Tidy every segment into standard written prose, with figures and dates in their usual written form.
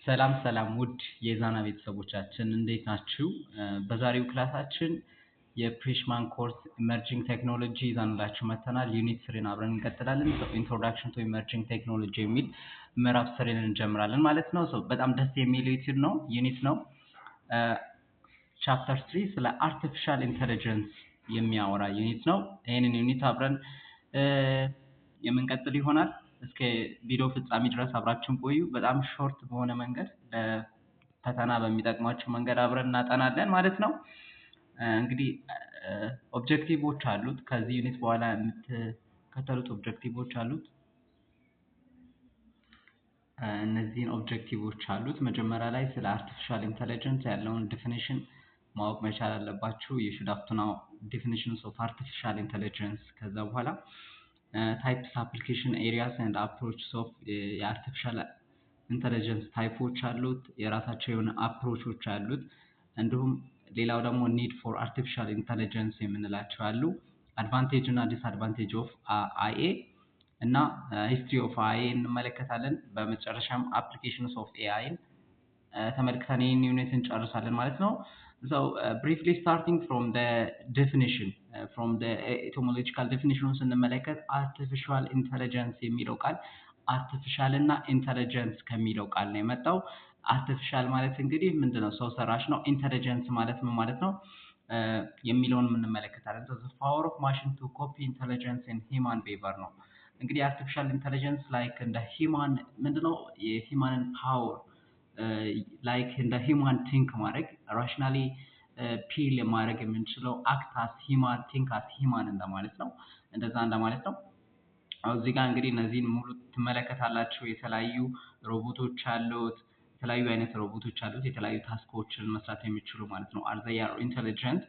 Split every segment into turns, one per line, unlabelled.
ሰላም ሰላም ውድ የዛና ቤተሰቦቻችን፣ እንዴት ናችሁ? በዛሬው ክላሳችን የ freshman course emerging technology ይዘንላችሁ መጥተናል። Unit 3ን አብረን እንቀጥላለን። Introduction to emerging technology የሚል ምዕራፍ 3ን እንጀምራለን ማለት ነው። በጣም ደስ የሚል unit ነው። Chapter 3 ስለ artificial intelligence የሚያወራ unit ነው። ይህንን unit አብረን የምንቀጥል ይሆናል። እስከ ቪዲዮ ፍጻሜ ድረስ አብራችሁን ቆዩ። በጣም short በሆነ መንገድ፣ ለፈተና በሚጠቅማችሁ መንገድ አብረን እናጠናለን ማለት ነው። እንግዲህ objective ኦች አሉት። ከዚህ unit በኋላ የምትከተሉት objective ኦች አሉት። እነዚህን objective ኦች አሉት። መጀመሪያ ላይ ስለ artificial intelligence ያለውን definition ማወቅ መቻል አለባችሁ። You should have to know definitions of artificial intelligence። ከዛ በኋላ types, application areas and approaches of የ artificial intelligence type ኦች አሉት። የራሳቸው የሆነ approach ኦች አሉት። እንዲሁም ሌላው ደግሞ need for artificial intelligence የምንላቸው አሉ። Advantage እና disadvantage of AI እና history of AI እንመለከታለን። በመጨረሻም applications of AI ን ተመልክተን ይህን unit እንጨርሳለን ማለት ነው። So briefly starting from the definition, from the etymological definition ስንመለከት artificial intelligence የሚለው ቃል artificial እና intelligence ከሚለው ቃል ነው የመጣው። Artificial ማለት እንግዲህ ምንድነው? ሰው ሰራሽ ነው። Intelligence ማለት ምን ማለት ነው የሚለውን እንመለከታለን። So the power of machine to copy intelligence and human behavior ነው። እንግዲህ artificial intelligence like እንደ human ምንድነው? የ human ን power like እንደ human think ማድረግ፣ rationally feel ማድረግ የምንችለው፣ act as human, think as human እንደማለት ነው። እንደዛ እንደማለት ነው። እዚህ ጋር እንግዲህ እነዚህን ሙሉ ትመለከታላችሁ። የተለያዩ ሮቦቶች አሉት። የተለያዩ አይነት ሮቦቶች አሉት። የተለያዩ task ኦችን መስራት የሚችሉ ማለት ነው። Are they are intelligent.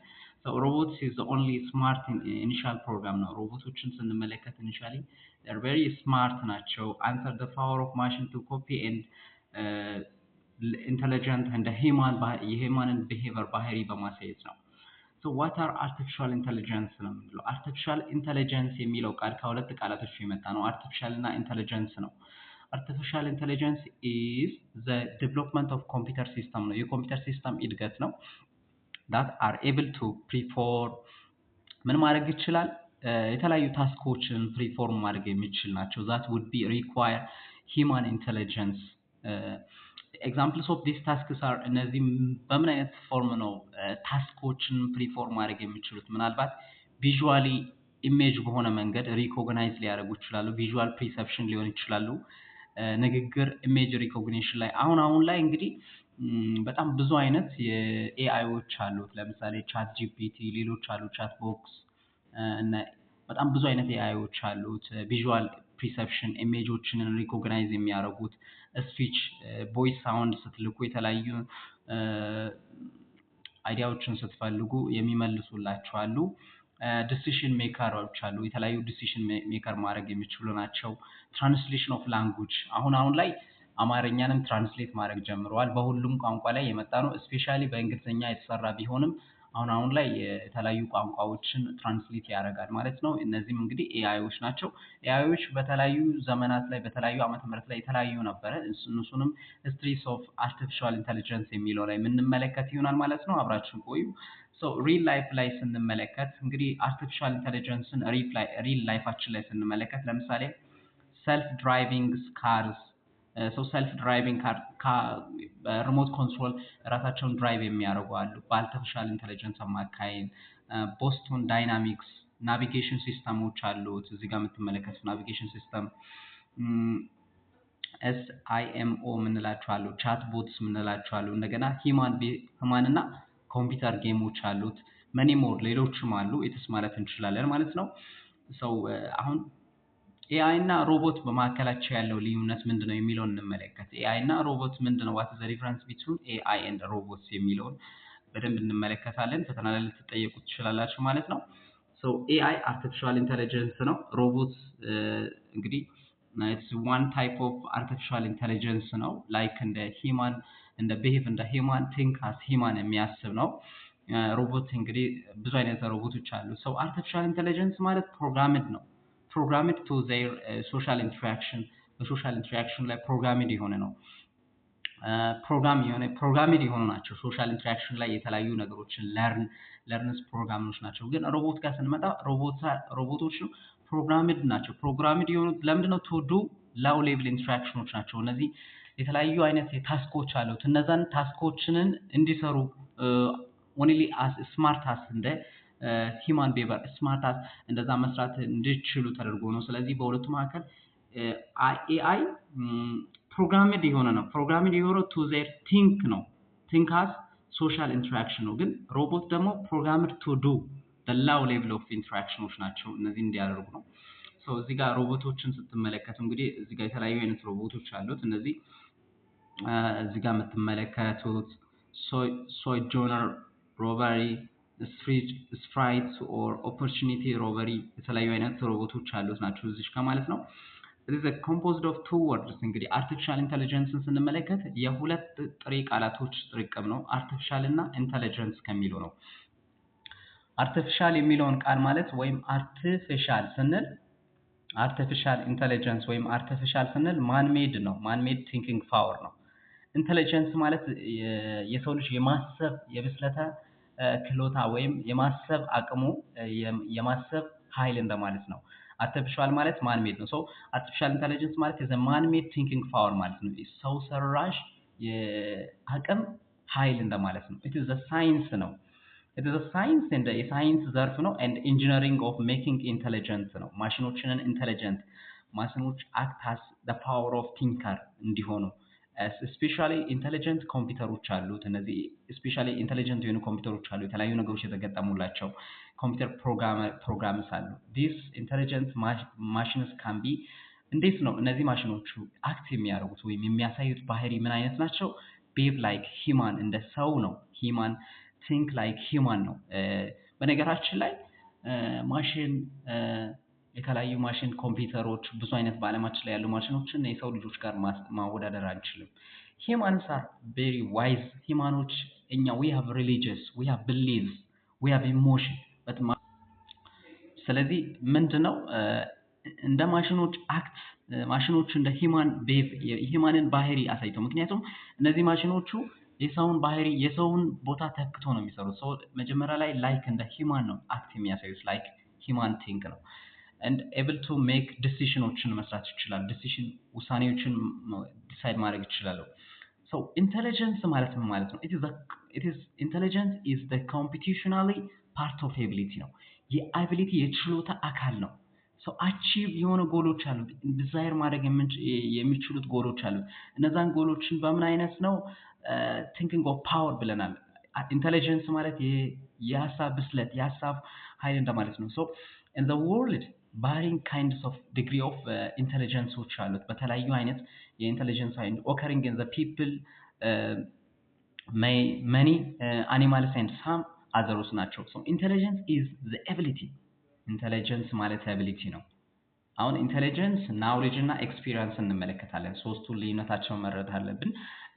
Robots is only smart initial program ነው። ሮቦቶችን ስንመለከት initially very smart ናቸው። Answer the power of machine to copy and intelligent እንደ human የ human ን behavior ባህሪ በማሳየት ነው። So what are artificial intelligence ነው የምንለው። Artificial intelligence የሚለው ቃል ከሁለት ቃላቶች የመጣ ነው። Artificial እና intelligence ነው። Artificial intelligence is the development of computer system ነው። የ computer system እድገት ነው። That are able to perform ምን ማድረግ ይችላል? የተለያዩ task ኦችን perform ማድረግ የሚችል ናቸው። That would be require human intelligence. Examples of this tasks are እነዚህ በምን አይነት form ነው task ኦችን perform ማድረግ የሚችሉት? ምናልባት visually image በሆነ መንገድ recognize ሊያደርጉ ይችላሉ። Visual perception ሊሆን ይችላሉ። ንግግር፣ image recognition ላይ አሁን አሁን ላይ እንግዲህ በጣም ብዙ አይነት የ AI ዎች አሉት። ለምሳሌ ChatGPT፣ ሌሎች አሉ፣ chatbox እና በጣም ብዙ አይነት AI ዎች አሉት። Visual perception image ኦችን recognize የሚያደርጉት፣ speech, voice sound ስትልኩ፣ የተለያዩ idea ዎችን ስትፈልጉ የሚመልሱላችሁ አሉ። Decision maker ኦች አሉ። የተለያዩ decision maker ማድረግ የሚችሉ ናቸው። Translation of language አሁን አሁን ላይ አማርኛንም translate ማድረግ ጀምረዋል። በሁሉም ቋንቋ ላይ የመጣ ነው። Especially በእንግሊዝኛ የተሰራ ቢሆንም አሁን አሁን ላይ የተለያዩ ቋንቋዎችን translate ያደርጋል ማለት ነው። እነዚህም እንግዲህ AI ዎች ናቸው። AI ዎች በተለያዩ ዘመናት ላይ፣ በተለያዩ ዓመተ ምህረት ላይ የተለያዩ ነበረ። እነሱንም histories of artificial intelligence የሚለው ላይ የምንመለከት ይሆናል ማለት ነው። አብራችሁን ቆዩ። So real life ላይ ስንመለከት እንግዲህ artificial intelligence ን real life ኣችን ላይ ስንመለከት ለምሳሌ self driving cars. So self driving car በ remote control ራሳቸውን drive የሚያደርጉ አሉ። በ artificial intelligence አማካይን Boston Dynamics navigation system ኦች አሉት። እዚህ ጋር የምትመለከቱት navigation system፣ SIMO የምንላቸው አሉ። Chat bots የምንላቸው አሉ። እንደገና human እና computer game ኦች አሉት። Many more ሌሎችም አሉ። It's ማለት እንችላለን ማለት ነው። So አሁን AI እና ሮቦት በመካከላቸው ያለው ልዩነት ምንድን ነው የሚለውን እንመለከት። AI እና ሮቦት ምንድን ነው? What the difference between AI and robots የሚለውን በደንብ እንመለከታለን። ፈተና ላይ ልትጠየቁ ትችላላችሁ ማለት ነው። So AI artificial intelligence ነው። ሮቦት እንግዲህ it's one type of artificial intelligence ነው። Like እንደ human እንደ behave እንደ human, think as human የሚያስብ ነው። ሮቦት እንግዲህ ብዙ አይነት ሮቦቶች አሉ። So artificial intelligence ማለት programmed ነው። Programmed to their social interaction፣ በ social interaction ላይ programmed የሆነ ነው። ፕሮግራም የሆነ programmed የሆኑ ናቸው። Social interaction ላይ የተለያዩ ነገሮችን learns ፕሮግራሞች ናቸው። ግን ሮቦት ጋር ስንመጣ ሮቦቶች programmed ናቸው። Programmed የሆኑት ለምንድነው? To do low level interaction ኖች ናቸው። እነዚህ የተለያዩ አይነት task ኦች አሉት። እነዛን task ኦችንን እንዲሰሩ only as smart as እንደ human behavior smart as እንደዛ መስራት እንዲችሉ ተደርጎ ነው። ስለዚህ በሁለቱ መካከል AI programmed የሆነ ነው። Programmed የሆነው to their think ነው። Think as social interaction ነው። ግን ሮቦት ደግሞ programmed to do low level of interaction ኖች ናቸው። እነዚህ እንዲያደርጉ ነው። So እዚህ ጋር ሮቦቶችን ስትመለከቱ እንግዲህ እዚህ ጋር የተለያዩ አይነት ሮቦቶች አሉት። እነዚህ እዚህ ጋር የምትመለከቱት Sojourner rover፣ Spirit or Opportunity rover የተለያዩ አይነት ሮቦቶች አሉት ናቸው እዚህ ጋር ማለት ነው። It is composed of two words። እንግዲህ artificial intelligence ን ስንመለከት የሁለት ጥሬ ቃላቶች ጥርቅም ነው። Artificial እና intelligence ከሚለው ነው። Artificial የሚለውን ቃል ማለት ወይም artificial ስንል artificial intelligence ወይም artificial ስንል man made ነው። Man made thinking power ነው። Intelligence ማለት የሰው ልጅ የማሰብ የብስለተ ክሎታ ወይም የማሰብ አቅሙ፣ የማሰብ ኃይል እንደማለት ነው። Artificial ማለት man made ነው። So artificial intelligence ማለት the man made thinking power ማለት ነው። ሰው ሰራሽ የአቅም ኃይል እንደማለት ነው። It is science ነው። It is science and የሳይንስ ዘርፍ ነው። And engineering of making intelligent ነው። ማሽኖችንን intelligent ማሽኖች act as the power of thinker እንዲሆኑ specially intelligent ኮምፒውተሮች አሉት። እነዚህ specially intelligent የሆኑ ኮምፒውተሮች አሉ። የተለያዩ ነገሮች የተገጠሙላቸው ኮምፒውተር programs አሉ። This intelligent machines can be እንዴት ነው እነዚህ ማሽኖቹ act የሚያደርጉት ወይም የሚያሳዩት ባህሪ ምን አይነት ናቸው? Behave like human እንደ ሰው ነው። Human think like human ነው። በነገራችን ላይ ማሽን የተለያዩ ማሽን ኮምፒውተሮች ብዙ አይነት በአለማችን ላይ ያሉ ማሽኖችን የሰው ልጆች ጋር ማወዳደር አንችልም። Humans are very wise። Human ኖች እኛ we have religious, we have beliefs, we have emotion። ስለዚህ ምንድነው እንደ ማሽኖች act ማሽኖች እንደ human human ን ባህሪ አሳይተው ምክንያቱም እነዚህ ማሽኖቹ የሰውን ባህሪ የሰውን ቦታ ተክቶ ነው የሚሰሩት። ሰው መጀመሪያ ላይ like እንደ human ነው act የሚያሳዩት፣ like human think ነው and able to make decision ኖችን መስራት ይችላል። Decision ውሳኔዎችን decide ማድረግ ይችላሉ። So intelligence ማለት ምን ማለት ነው? It is intelligence is the computationally part of ability ነው። የ ability የችሎታ አካል ነው። So achieve የሆነ ጎሎች አሉት። Desire ማድረግ የሚችሉት ጎሎች አሉት። እነዛን ጎሎችን በምን አይነት ነው? Thinking of power ብለናል። Intelligence ማለት የሀሳብ ብስለት፣ የሀሳብ ኃይል እንደማለት ነው። So in the world varying kinds of degree of intelligence ኦች አሉት። በተለያዩ አይነት የ intelligence አይነት occurring in the people, many animals and some others ናቸው። So intelligence is the ability። Intelligence ማለት ability ነው። አሁን intelligence፣ knowledge እና experience እንመለከታለን። ሶስቱን ልዩነታቸውን መረዳት አለብን።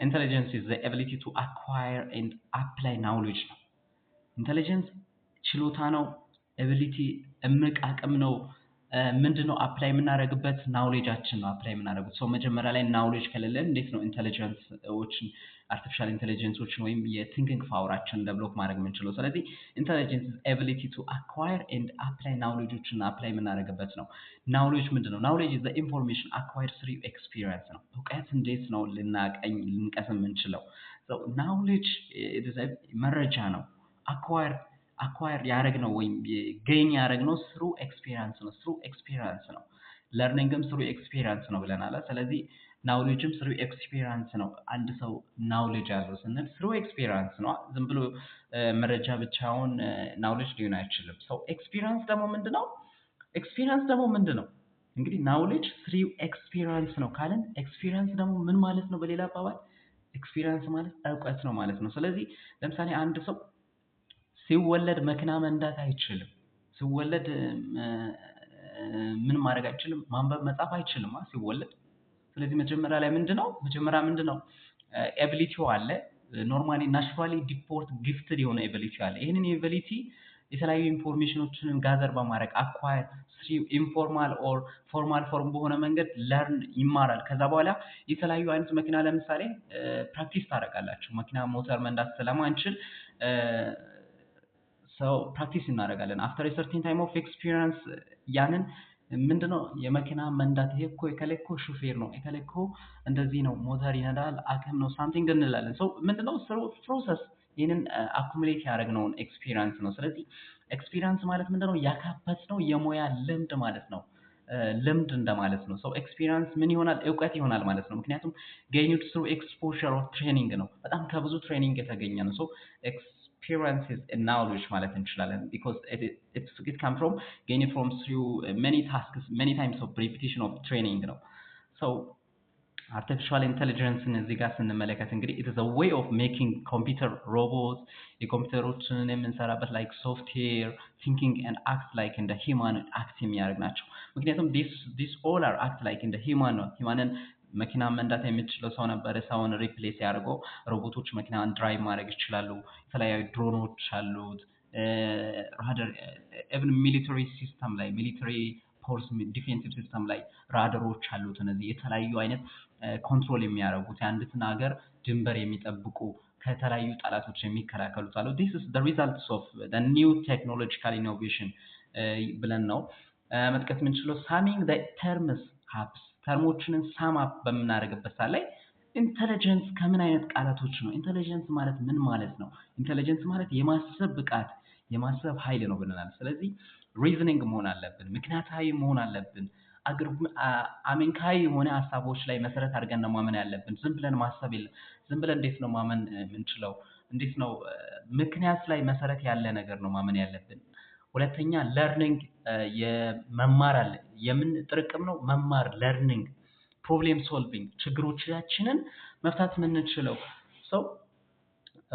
Intelligence is the ability to acquire and apply knowledge ነው። Intelligence ችሎታ ነው። Ability እምቅ አቅም ነው። ምንድን ነው apply የምናደርግበት? Knowledge ኣችን ነው apply የምናደርጉት። So መጀመሪያ ላይ knowledge ከሌለን እንዴት ነው intelligence ኦችን artificial intelligence ኦችን ወይም የ thinking power ኣችንን develop ማድረግ የምንችለው? ስለዚህ intelligence ability to acquire and apply knowledge ኦችን apply የምናደርግበት ነው። Knowledge ምንድን ነው? Knowledge is information acquired through experience ነው። እውቀት እንዴት ነው ልናቀኝ ልንቀስም የምንችለው? Knowledge መረጃ ነው። Acquire ያደረግነው ወይም gain ያደረግነው through experience ነው። Through experience ነው። Learning ም through experience ነው ብለናል። ስለዚህ knowledge ም through experience ነው። አንድ ሰው knowledge አለው ስንል through experience ነው። ዝም ብሎ መረጃ ብቻውን knowledge ሊሆን አይችልም። So experience ደግሞ ምንድን ነው? Experience ደግሞ ምንድን ነው? እንግዲህ knowledge through experience ነው ካልን experience ደግሞ ምን ማለት ነው? በሌላ አባባል experience ማለት እውቀት ነው ማለት ነው። ስለዚህ ለምሳሌ አንድ ሰው ሲወለድ መኪና መንዳት አይችልም። ሲወለድ ምን ማድረግ አይችልም? ማንበብ መጻፍ አይችልም ሲወለድ። ስለዚህ መጀመሪያ ላይ ምንድነው መጀመሪያ ምንድነው ability ው አለ። Normally naturally default gifted የሆነ ability አለ። ይህንን ability የተለያዩ information ኦችን gather በማድረግ acquire informal or formal form በሆነ መንገድ learn ይማራል። ከዛ በኋላ የተለያዩ አይነት መኪና ለምሳሌ practice ታደርጋላችሁ። መኪና ሞተር መንዳት ስለማንችል so practice እናደርጋለን። After certain time of experience ያንን ምንድነው የመኪና መንዳት፣ ይሄ እኮ እከሌ እኮ ሹፌር ነው፣ እከሌ እኮ እንደዚህ ነው፣ ሞተር ይነዳል፣ አቅም ነው something እንላለን። So ምንድነው process ይህንን accumulate ያደረግነውን experience ነው። ስለዚህ experience ማለት ምንድነው? ያካበትነው የሙያ ልምድ ማለት ነው። ልምድ እንደማለት ነው። So experience ምን ይሆናል? እውቀት ይሆናል ማለት ነው። ምክንያቱም gained through exposure of training ነው። በጣም ከብዙ training የተገኘ ነው። So experience is knowledge ማለት እንችላለን። Because it come from gained from through many tasks, many times of repetition of training ነው። So artificial intelligence ን እዚህ ጋር ስንመለከት እንግዲህ it is a way of making computer robot፣ የኮምፒውተሮችን የምንሰራበት like software thinking and act like እንደ human act የሚያደርግ ናቸው። ምክንያቱም this all are act like እንደ human ነው። Human ን መኪና መንዳት የሚችለው ሰው ነበረ። ሰውን replace ያደርገው ሮቦቶች መኪናን drive ማድረግ ይችላሉ። የተለያዩ ድሮኖች አሉት። Radar፣ even military system ላይ፣ military force defensive system ላይ ራደሮች አሉት። እነዚህ የተለያዩ አይነት control የሚያደርጉት፣ የአንዲትን ሀገር ድንበር የሚጠብቁ፣ ከተለያዩ ጠላቶች የሚከላከሉት አሉ። This is the results of the new technological innovation ብለን ነው መጥቀስ የምንችለው። Summing the terms up፣ term ኦችንን sum up በምናደርግበት ሰዓት ላይ intelligence ከምን አይነት ቃላቶች ነው? Intelligence ማለት ምን ማለት ነው? Intelligence ማለት የማሰብ ብቃት፣ የማሰብ ኃይል ነው ብለናል። ስለዚህ reasoning መሆን አለብን፣ ምክንያታዊ መሆን አለብን። አመክንዮአዊ የሆነ ሀሳቦች ላይ መሰረት አድርገን ነው ማመን ያለብን። ዝም ብለን ማሰብ የለም። ዝም ብለን እንዴት ነው ማመን የምንችለው? እንዴት ነው? ምክንያት ላይ መሰረት ያለ ነገር ነው ማመን ያለብን። ሁለተኛ learning የመማር አለ፣ የምን ጥርቅም ነው መማር፣ learning፣ problem solving፣ ችግሮቻችንን መፍታት የምንችለው። So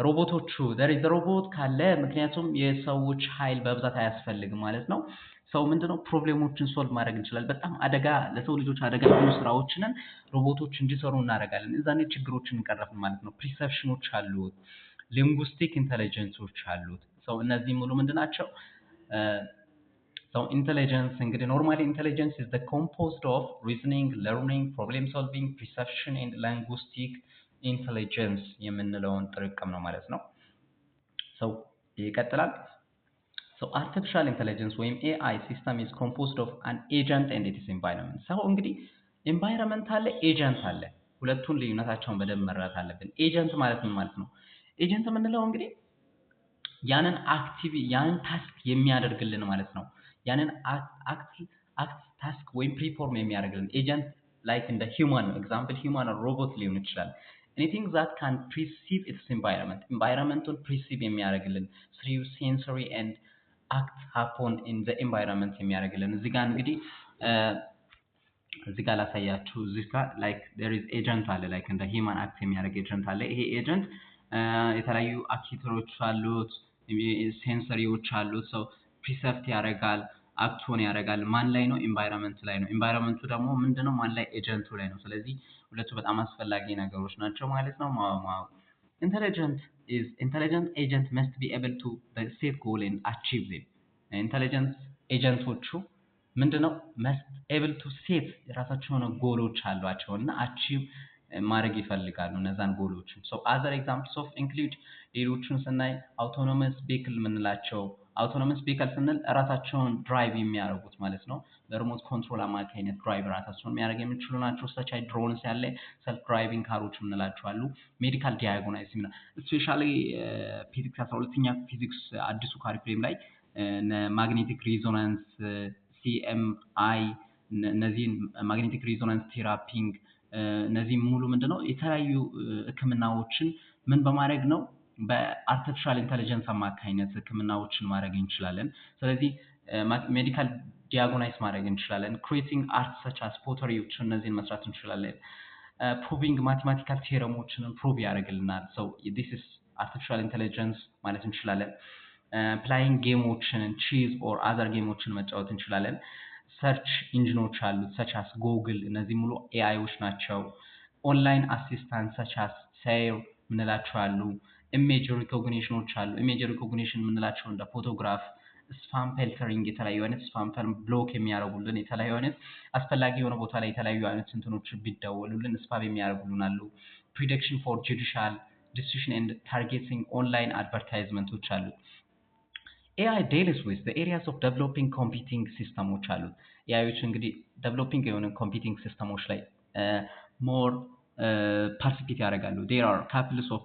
ሮቦቶቹ there is ሮቦት ካለ ምክንያቱም የሰዎች ኃይል በብዛት አያስፈልግም ማለት ነው። So ምንድነው problem ኦችን solve ማድረግ እንችላለን። በጣም አደጋ፣ ለሰው ልጆች አደጋ የሆኑ ስራዎችንን ሮቦቶች እንዲሰሩ እናደርጋለን። እዛኔ ችግሮችን እንቀረፍን ማለት ነው። Perception ኦች አሉት፣ linguistic intelligence ኦች አሉት። So እነዚህ ሙሉ ምንድን ናቸው? So intelligence እንግዲህ normally intelligence is the composed of reasoning, learning, problem solving, perception and linguistic intelligence የምንለውን ጥርቅም ነው ማለት ነው። So ይቀጥላል። So artificial intelligence ወይም AI system is composed of an agent and its environment። So እንግዲህ environment አለ፣ agent አለ። ሁለቱን ልዩነታቸውን በደንብ መረዳት አለብን። Agent ማለት ምን ማለት ነው? Agent የምንለው እንግዲህ ያንን active ያንን task የሚያደርግልን ማለት ነው። ያንን act task ወይም perform የሚያደርግልን agent like እንደ human ነው። Example human፣ ሮቦት ሊሆን ይችላል። Anything that can perceive its environment፣ environment ኡን perceive የሚያደርግልን through sensory and act upon in the environment የሚያደርግልን። እዚህ ጋር እንግዲህ እዚህ ጋር ላሳያችሁ። እዚህ ጋር like there is agent አለ፣ like እንደ human act የሚያደርግ agent አለ። ይሄ agent የተለያዩ actuator ኦች አሉት፣ sensory ዎች አሉት። So percept ያደርጋል፣ act on ያደርጋል። ማን ላይ ነው? Environment ላይ ነው። Environment ኡ ደግሞ ምንድነው? ማን ላይ? Agent ኡ ላይ ነው። ስለዚህ ሁለቱ በጣም አስፈላጊ ነገሮች ናቸው ማለት ነው። Intelligent is intelligent agent must be able to set goal and achieve them። Intelligent agent ኦቹ ምንድነው must able to set የራሳቸው የሆነ ጎሎች አሏቸው እና achieve ማድረግ ይፈልጋሉ እነዛን goal ኦችን። So other examples of include፣ ሌሎቹን ስናይ autonomous vehicle የምንላቸው፣ autonomous vehicle ስንል ራሳቸውን drive የሚያደርጉት ማለት ነው። በ remote control አማካኝነት drive ራሳቸውን የሚያደርግ የሚችሉ ናቸው። Such drones ያለ self driving car ኦች የምንላቸው አሉ። Medical diagnosis፣ especially ፊዚክስ፣ 12ኛ ፊዚክስ አዲሱ curriculum ላይ magnetic resonance፣ CMI፣ እነዚህን magnetic resonance therapying፣ እነዚህ ሙሉ ምንድነው የተለያዩ ህክምናዎችን ምን በማድረግ ነው? በ artificial intelligence አማካኝነት ህክምናዎችን ማድረግ እንችላለን። ስለዚህ medical diagnose ማድረግ እንችላለን። Creating art such as pottery ዎች፣ እነዚህን መስራት እንችላለን። Proving mathematical theorem ኦችንን prove ያደርግልናል። So this is artificial intelligence ማለት እንችላለን። Playing game ኦችን፣ chess or other game ኦችን መጫወት እንችላለን። Search engine ኦች አሉት such as Google፣ እነዚህ ሙሉ AI ዎች ናቸው። Online assistant such as Siri የምንላቸው አሉ። Image recognition ኦች አሉ። Image recognition የምንላቸው እንደ ፎቶግራፍ Spam filtering፣ የተለያዩ አይነት spam block የሚያደርጉልን፣ የተለያዩ አይነት አስፈላጊ የሆነ ቦታ ላይ የተለያዩ አይነት እንትኖች ቢደወሉልን spam የሚያደርጉልን አሉ። Prediction for judicial decision and targeting online advertisement ኦች አሉ። AI deals with areas of developing computing system ኦች አሉት። AI ዎች እንግዲህ developing የሆነ computing system ኦች ላይ more participate ያደርጋሉ። They are capable of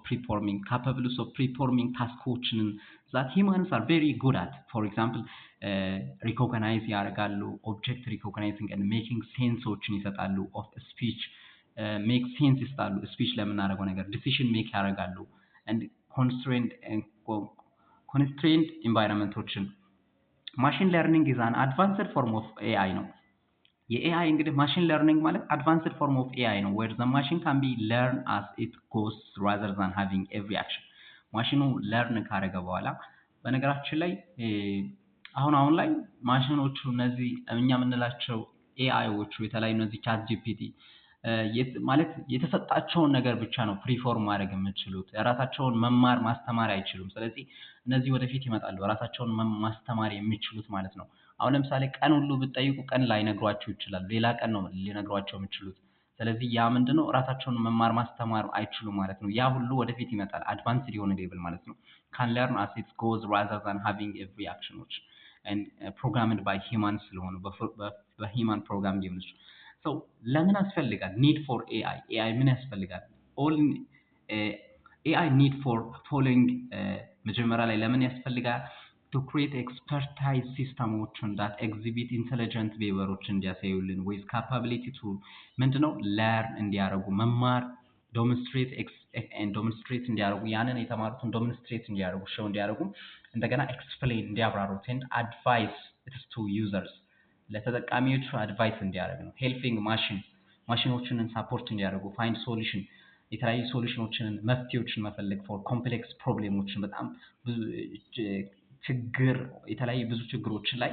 performing task ኦችንን that humans are very good at. For example, recognize ያደርጋሉ፣ object recognizing and making sense ኦችን ይሰጣሉ፣ of speech make sense ይሰጣሉ፣ speech ለምናደርገው ነገር decision make ያደርጋሉ and constrained environment ኦችን። Machine learning is an advanced form of AI ነው። የ AI እንግዲህ machine learning ማለት advanced form of AI ነው፣ where the machine can be learn as it goes rather than having every action። ማሽኑ learn ካደረገ በኋላ፣ በነገራችን ላይ አሁን አሁን ላይ ማሽኖቹ እነዚህ እኛ የምንላቸው AI ዎቹ የተለያዩ እነዚህ ChatGPT ማለት የተሰጣቸውን ነገር ብቻ ነው perform ማድረግ የሚችሉት። ራሳቸውን መማር ማስተማር አይችሉም። ስለዚህ እነዚህ ወደፊት ይመጣሉ፣ ራሳቸውን ማስተማር የሚችሉት ማለት ነው። አሁን ለምሳሌ ቀን ሁሉ ብትጠይቁ ቀን ላይነግሯችሁ ይችላሉ። ሌላ ቀን ነው ሊነግሯቸው የሚችሉት። ስለዚህ ያ ምንድነው? ራሳቸውን መማር ማስተማር አይችሉም ማለት ነው። ያ ሁሉ ወደፊት ይመጣል። Advanced የሆነ level ማለት ነው። Can learn as it goes rather than having every action ኦች programmed by human ስለሆኑ፣ በ human program ሊሆን ይችላል። So ለምን ያስፈልጋል? Need for AI። AI ምን ያስፈልጋል? All AI need for following። መጀመሪያ ላይ ለምን ያስፈልጋል? To create expertise system ኦችን that exhibit intelligent behavior ኦች እንዲያሳዩልን with capability to ምንድነው learn እንዲያደርጉ፣ መማር፣ demonstrate እንዲያደርጉ፣ ያንን የተማሩትን demonstrate እንዲያደርጉ፣ show እንዲያደርጉ፣ እንደገና explain እንዲያብራሩት and advice its to users፣ ለተጠቃሚዎቹ advice እንዲያደርግ ነው። Helping ማሽኖችንን support እንዲያደርጉ፣ find solution፣ የተለያዩ solution ኦችን መፍትሄዎችን መፈለግ for complex problem ኦችን፣ በጣም ብዙ ችግር፣ የተለያዩ ብዙ ችግሮችን ላይ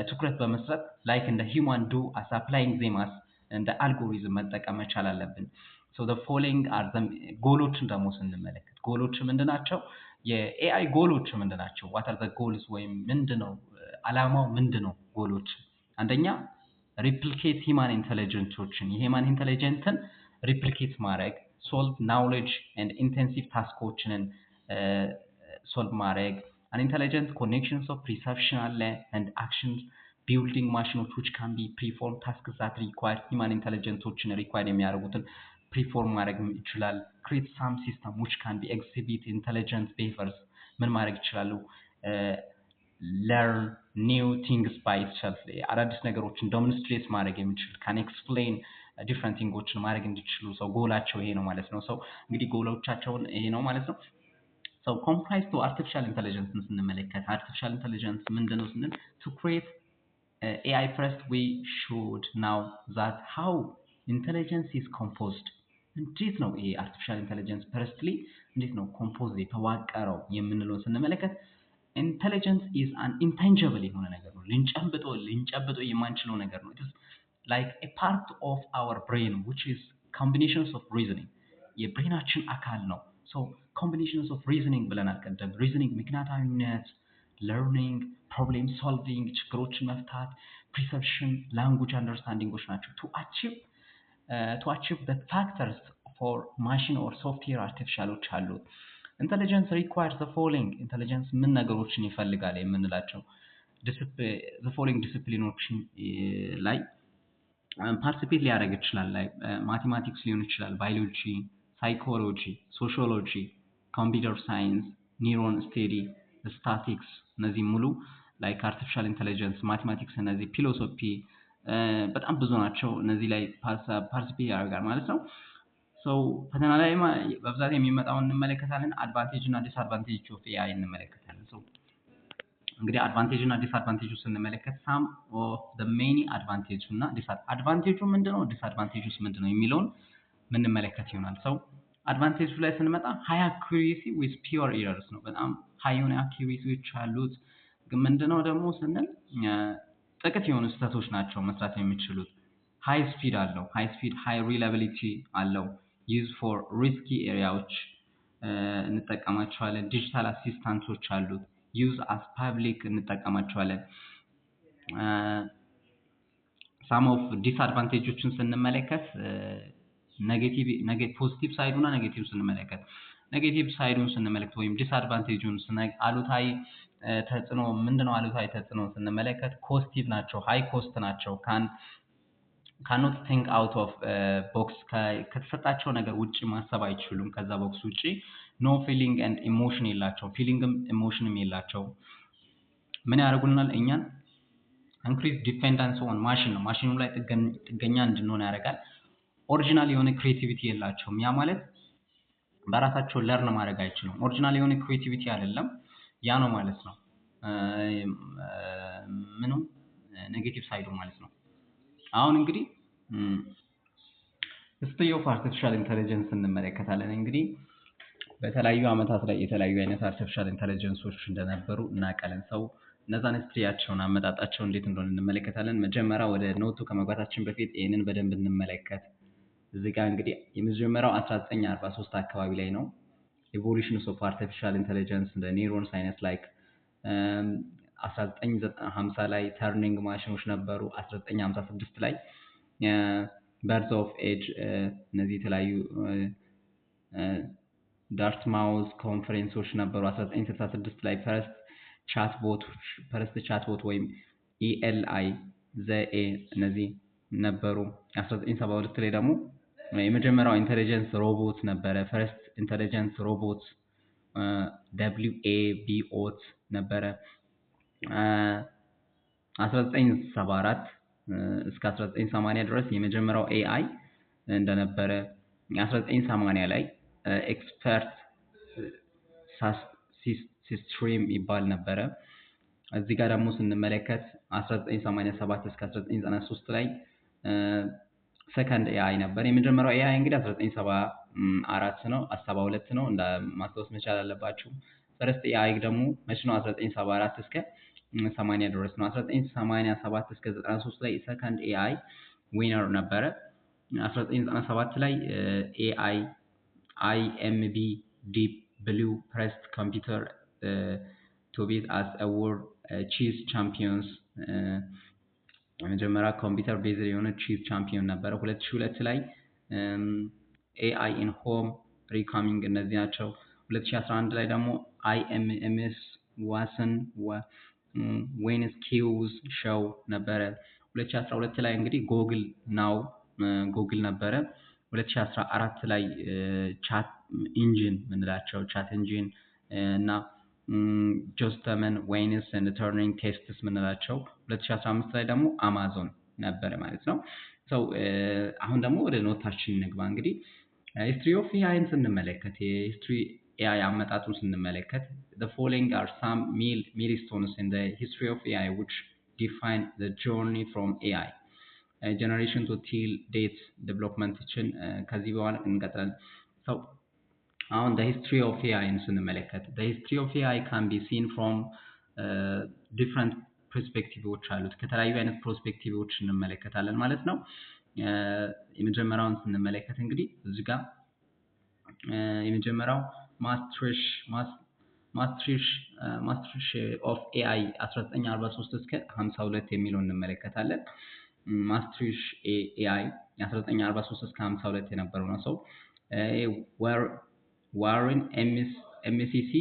ትኩረት በመስጠት like እንደ human do as applying them as እንደ አልጎሪዝም መጠቀም መቻል አለብን። So the following are the goal ኦችን ደግሞ ስንመለከት ጎሎች ምንድን ናቸው? የ AI goal ኦች ምንድን ናቸው? What are the goals ወይም ምንድን ነው አላማው ምንድን ነው? ጎሎች አንደኛ replicate human intelligence ኦችን፣ የ human intelligence ን replicate ማድረግ፣ solve knowledge and intensive task ኦችንን solve ማድረግ፣ an intelligent connections of perception አለ and action፣ building ማሽኖች which can be perform tasks that require human intelligence ኦችን require የሚያደርጉትን perform ማድረግ ይችላል። Create some system which can be exhibit intelligent behaviors ምን ማድረግ ይችላሉ? Learn new things by itself፣ አዳዲስ ነገሮችን demonstrate ማድረግ የሚችል፣ can explain different thing ኦችን ማድረግ እንዲችሉ። So goal ኣቸው ይሄ ነው ማለት ነው። So እንግዲህ ጎሎቻቸውን ይሄ ነው ማለት ነው። So comprise to artificial intelligence ን ስንመለከት artificial intelligence ምንድን ነው ስንል to create AI, first we should know that how intelligence is composed። እንዴት ነው ይሄ artificial intelligence firstly እንዴት ነው compose የተዋቀረው የምንለውን ስንመለከት intelligence is an intangible የሆነ ነገር ነው። ልንጨብጠው የማንችለው ነገር ነው። It's like a part of our brain which is combinations of reasoning፣ የ brain ኣችን አካል ነው። So combinations of reasoning ብለናል ቀደም። Reasoning ምክንያታዊነት፣ learning፣ problem solving ችግሮችን መፍታት፣ perception፣ language understanding ኦች ናቸው። To achieve the factors for machine or software artificial ኦች አሉ። Intelligence requires the following። Intelligence ምን ነገሮችን ይፈልጋል የምንላቸው the following discipline ኦችን ላይ participate ሊያደርግ ይችላል። ላይ mathematics ሊሆን ይችላል፣ biology፣ psychology፣ sociology፣ computer science፣ neuron study፣ statistics፣ እነዚህ ሙሉ like artificial intelligence፣ mathematics፣ እነዚህ philosophy በጣም ብዙ ናቸው። እነዚህ ላይ participate ያደርጋል ማለት ነው። So ፈተና ላይ በብዛት የሚመጣውን እንመለከታለን። Advantage እና disadvantage of AI እንመለከታለን። So እንግዲህ advantage እና disadvantage ኡ ስንመለከት some of the many advantage እና advantage ኡ ምንድነው፣ disadvantage ኡስ ምንድነው የሚለውን ምንመለከት ይሆናል። So advantage ኡ ላይ ስንመጣ high accuracy with fewer errors ነው። በጣም high የሆነ accuracy ዎች አሉት። ግን ምንድነው ደግሞ ስንል ጥቂት የሆኑ ስህተቶች ናቸው መስራት የሚችሉት። High speed አለው። High speed፣ high reliability አለው። Use for risky area ዎች እንጠቀማቸዋለን። Digital assistant ኦች አሉት። Use as public እንጠቀማቸዋለን። Some of disadvantage ኦችን ስንመለከት፣ negative positive side ኡ እና negative ስንመለከት፣ negative side ኡን ስንመለከት ወይም disadvantage ኡን፣ አሉታዊ ተጽዕኖ ምንድነው? አሉታዊ ተጽዕኖ ስንመለከት costly ናቸው፣ high cost ናቸው። ካኖት ቲንክ አውት ኦፍ ቦክስ፣ ከተሰጣቸው ነገር ውጭ ማሰብ አይችሉም። ከዛ box ውጭ no feeling and emotion የላቸው፣ feeling ም emotion ም የላቸው። ምን ያደርጉልናል እኛን? Increase dependence on machine ነው። ማሽኑ ላይ ጥገኛ እንድንሆን ያደርጋል። Original የሆነ creativity የላቸውም። ያ ማለት በራሳቸው learn ማድረግ አይችሉም። Original የሆነ creativity አይደለም። ያ ነው ማለት ነው። ምኑ negative side ኡ ማለት ነው። አሁን እንግዲህ history of artificial intelligence እንመለከታለን። እንግዲህ በተለያዩ አመታት ላይ የተለያዩ አይነት artificial intelligence ኦች እንደነበሩ እናውቃለን። So እነዛን history ያቸውን፣ አመጣጣቸው እንዴት እንደሆነ እንመለከታለን። መጀመሪያ ወደ note ኡ ከመግባታችን በፊት ይህንን በደንብ እንመለከት። እዚህ ጋር እንግዲህ የመጀመሪያው 1943 አካባቢ ላይ ነው። Evolutions of artificial intelligence እንደ neurons አይነት like 1950 ላይ Turing ማሽኖች ነበሩ። 1956 ላይ birth of age፣ እነዚህ የተለያዩ Dartmouth conference ኦች ነበሩ። 1966 ላይ first chatbot ወይም ELIZA እነዚህ ነበሩ። 1972 ላይ ደግሞ የመጀመሪያው intelligence robot ነበረ። First intelligence robot WABOT ነበረ። 1974 እስከ 1980 ድረስ የመጀመሪያው AI እንደነበረ፣ 1980 ላይ expert system ይባል ነበረ። እዚህ ጋር ደግሞ ስንመለከት 1987 እስከ 1993 ላይ second AI ነበር። የመጀመሪያው AI እንግዲህ 1974 ነው፣ 72 ነው፣ እንደ ማስታወስ መቻል አለባችሁ። First AI ደግሞ መች ነው? 1974 እስከ 80 ድረስ ነው። 1987 እስከ 93 ላይ second AI winner ነበረ። 1997 ላይ AI IMB Deep Blue first computer to beat as world chess champions፣ የመጀመሪያ computer based የሆነ chess champion ነበረ። 2002 ላይ AI in home recoming እነዚህ ናቸው። 2011 ላይ ደግሞ IMMS Watson wins quiz show ነበረ። 2012 ላይ እንግዲህ Google Now፣ Google ነበረ። 2014 ላይ chat engine ምንላቸው chat engine እና Gottesman wins Turing tests ምንላቸው፣ 2015 ላይ ደግሞ አማዞን ነበረ ማለት ነው። So አሁን ደግሞ ወደ note ኣችን እንግባ። እንግዲህ history of AI ን ስንመለከት፣ የ history AI አመጣጡን ስንመለከት፣ the following are some milestones in the history of AI which define the journey from AI generation to till date development ችን ከዚህ በኋላ እንቀጥላለን። So አሁን the history of AI ን ስንመለከት፣ the history of AI can be seen from different perspective ኦች አሉት። ከተለያዩ አይነት perspective ኦች እንመለከታለን ማለት ነው። የመጀመሪያውን ስንመለከት እንግዲህ እዚህ ጋር የመጀመሪያው Maastricht of AI 1943 እስከ 52 የሚለውን እንመለከታለን። Maastricht AI 1943 እስከ 52 የነበረው ነው። So Warren MCC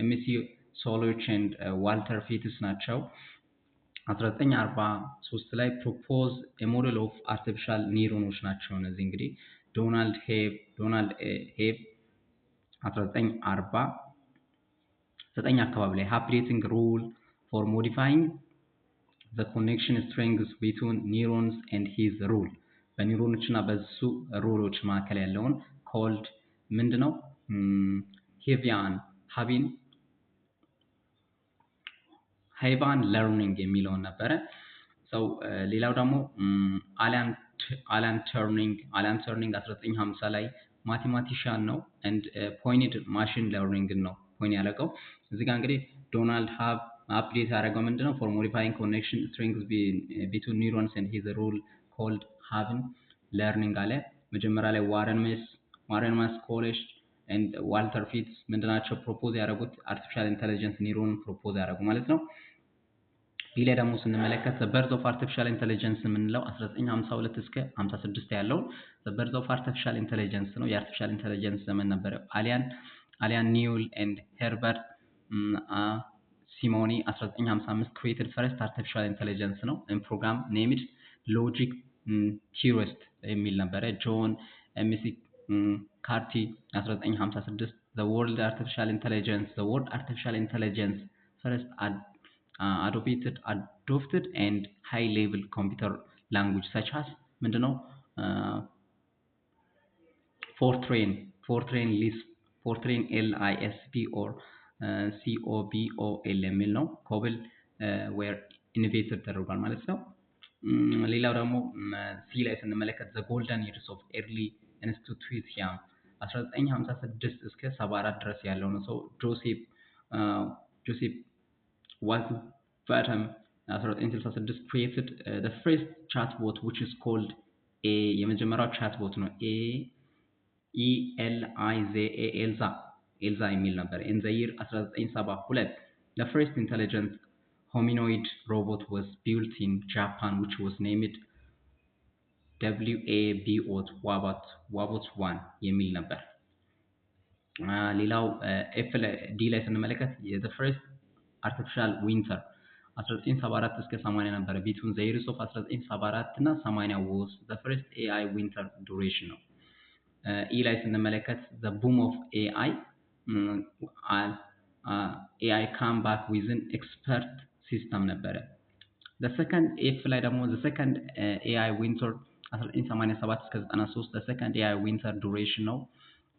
McCulloch and Walter Pitts ናቸው። 1943 ላይ propose model of artificial neuron ኦች ናቸው። እነዚህ እንግዲህ Donald Hebb 1949 አካባቢ ላይ updating rule for modifying the connection strength between neurons and his rule፣ በ neuron ኦች እና በሱ rule ኦች መካከል ያለውን called ምንድነው? Hebbian learning የሚለውን ነበረ። So ሌላው ደግሞ Alan Turing 1950 ላይ mathematician ነው and pioneered machine learning ነው pioneer ያደረገው። እዚህ ጋር እንግዲህ Donald Hebb update ያደረገው ምንድነው? For modifying connection strength between neurons and his rule called Hebbian learning አለ። መጀመሪያ ላይ Warren McCulloch And Walter Pitts ምንድናቸው propose ያደረጉት? Artificial intelligence neuron propose ያደረጉ ማለት ነው። B ላይ ደግሞ ስንመለከት birth of artificial intelligence የምንለው 1952 እስከ 56 ያለውን birth of artificial intelligence ነው። የ artificial intelligence ዘመን ነበረ። Allen Newell and Herbert Simon 1955 created first artificial intelligence ነው። Program named logic theorist የሚል ነበረ። John McCarthy 1956 the word artificial intelligence first adopted and high level computer language such as ምንድነው Fortran Lisp, Fortran LISP or COBOL የሚል ነው። COBOL were innovated ተደርጓል ማለት ነው። ሌላው ደግሞ C ላይ ስንመለከት the golden years of early institution 1956 እስከ 74 ድረስ ያለው ነው። So Joseph Weizenbaum 1966 created the first chatbot, which is called a የመጀመሪያው chatbot ነው። A E L I Z A ELIZA, ELIZA የሚል ነበር። In the year 1972 the first intelligent humanoid robot was built in Japan, which was named WABOT, WABOT, WABOT 1 የሚል ነበር። ሌላው F D ላይ ስንመለከት the first artificial winter 1974 እስከ 80 ነበረ። Between the years of 1974 እና 80 was the first AI winter duration ነው። E ላይ ስንመለከት the boom of AI, AI came back within expert system ነበረ። The second F ላይ ደግሞ the second AI winter 1987 እስከ 93 the second AI winter duration ነው።